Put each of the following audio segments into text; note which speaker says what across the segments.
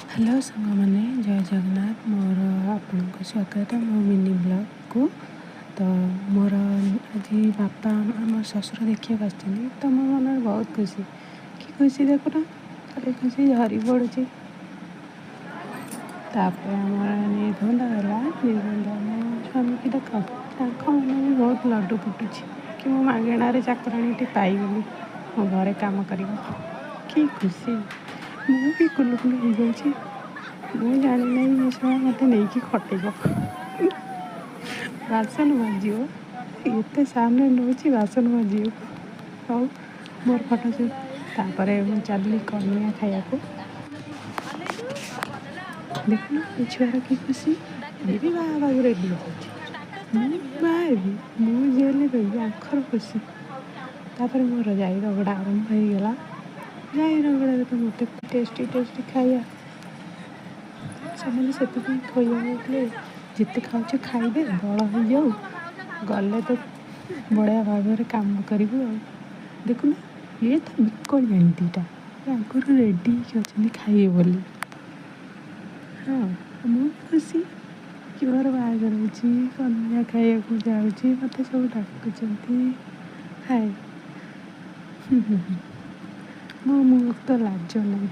Speaker 1: Hello ସାଙ୍ଗମାନେ, ଜୟ ଜଗନ୍ନାଥ। ମୋର ଆପଣଙ୍କୁ ସ୍ୱାଗତ ମୋ ମିନି ବ୍ଲଗ୍କୁ। ତ ମୋର ଆଜି ବାପା, ଆମ ଶ୍ୱଶୁର ଦେଖିବାକୁ ଆସିଛନ୍ତି। ତ ମୋ ମନରେ ବହୁତ ଖୁସି। କି ଖୁସି ଦେଖୁନ, ଖାଲି ଖୁସି ଝରି ପଡ଼ୁଛି। ତାପରେ ଆମର ନିର୍ବନ୍ଧ ହେଲା। ନିର୍ବନ୍ଧ, ମୋ ସ୍ୱାମୀକି ଦେଖ, ତାଙ୍କ ମନରେ ବହୁତ ଲଡ଼ୁ ଫୁଟୁଛି କି ମୁଁ ମାଗଣାରେ ଚାକରାଣୀଟି ପାଇଗଲି, ମୋ ଘରେ କାମ କରିବ। କି ଖୁସି! ମୁଁ ବି କୁଲୁ କୁଲୁ ହେଇଯାଉଛି। ମୁଁ ଜାଣିନାହିଁ ଏ ଶଳା ମୋତେ ନେଇକି ଖଟେଇବ, ବାସନ ମାଜିବ। ଏତେ ସାମ୍ନାରେ ନେଉଛି ବାସନ ମାଜିବାକୁ। ହଉ, ମୋର ଫଟୋ ସୁଟ୍। ତାପରେ ମୁଁ ଚାଲିଲି କନିଆ ଖାଇବାକୁ। ଦେଖୁନ ଏ ଛୁଆର କି ଖୁସି! ଇଏ ବି ବାହା ହେବାକୁ ରେଡ଼ି ହେଇଯାଉଛି। ମୁଁ ବାହା ହେବି, ମୁଁ ଜେଲରେ ରହିବି, ଆଙ୍କର ଖୁସି। ତାପରେ ମୋର ଜାଇ ରଗଡ଼ା ଆରମ୍ଭ ହେଇଗଲା। ଜାଇ ରଗଡ଼ାରେ ତ ମୋତେ ଟେଷ୍ଟି ଟେଷ୍ଟି ଖାଇବା ସେମାନେ ସେଥିପାଇଁ ଖୋଇବାକୁ, ଯେତେ ଖାଉଛୁ ଖାଇଦେ, ବଳ ହେଇଯାଉ, ଗଲେ ତ ବଢ଼ିଆ ଭାବରେ କାମ କରିବୁ। ଆଉ ଦେଖୁନ, ଇଏ ତ ବିକଳିଆଣି ଦୁଇଟା ଆଗରୁ ରେଡ଼ି ହେଇକି ଅଛନ୍ତି ଖାଇବେ ବୋଲି। ହଁ, ମୁଁ ବି ଖୁସି କି ମୋର ବାହାଘର ହେଉଛି, କନ୍ୟା ଖାଇବାକୁ ଯାଉଛି, ମୋତେ ସବୁ ଡାକୁଛନ୍ତି। ହାଏ, ମୋ ମୁହଁକୁ ତ ଲାଜ ନାହିଁ।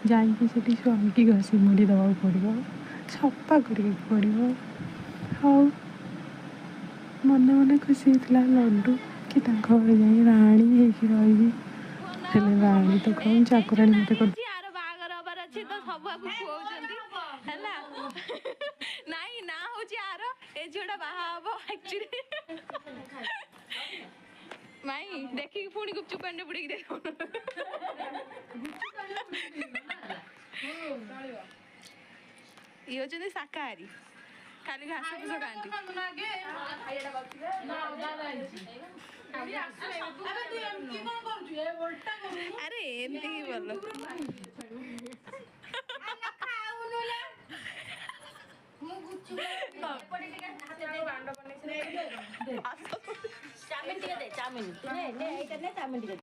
Speaker 1: ଯାଇକି ସେଠି ସ୍ୱାମୀକି ଘଷି ମୋଡ଼ି ଦେବାକୁ ପଡ଼ିବ, ସଫା କରିବାକୁ ପଡ଼ିବ। ହଉ, ମନେ ମନେ ଖୁସି ହେଇଥିଲା ଲଡ଼ୁ କି ତାଙ୍କ ଘରେ ଯାଇ ରାଣୀ ହେଇକି ରହିବି। ହେଲେ ରାଣୀ ତ କଣ, ଚାକରାଣୀ ମୋତେ କରି
Speaker 2: ଆର ବାହାଘର ହବାର ଅଛି ତ ସବୁ ଆକୁ ଖୁଆଉଛନ୍ତି। ହେଲା ନାଇଁ ନା, ହଉଛି ଆର ଏ ଝିଅଟା ବାହା ହବ ଆକ୍ଚୁଆଲି। ମାଇଁ, ଦେଖିକି ପୁଣି ଗୁପଚୁପ ପାଣିରେ ବୁଡେଇକି ଦେଇଦେବ। ଇଏ ହଉଛନ୍ତି ଶାକାହାରୀ, ଖାଲି ଘାସ ଫୁସ ଖାଆନ୍ତି। ଆରେ ଏମିତି ହିଁ ଭଲ।
Speaker 3: ଚାଉମିନ ଟିକେ ଦେ, ଚାଉମିନ ନେ ନେ, ଏଇଟା ନେ, ଚାଉମିନ ଟିକେ।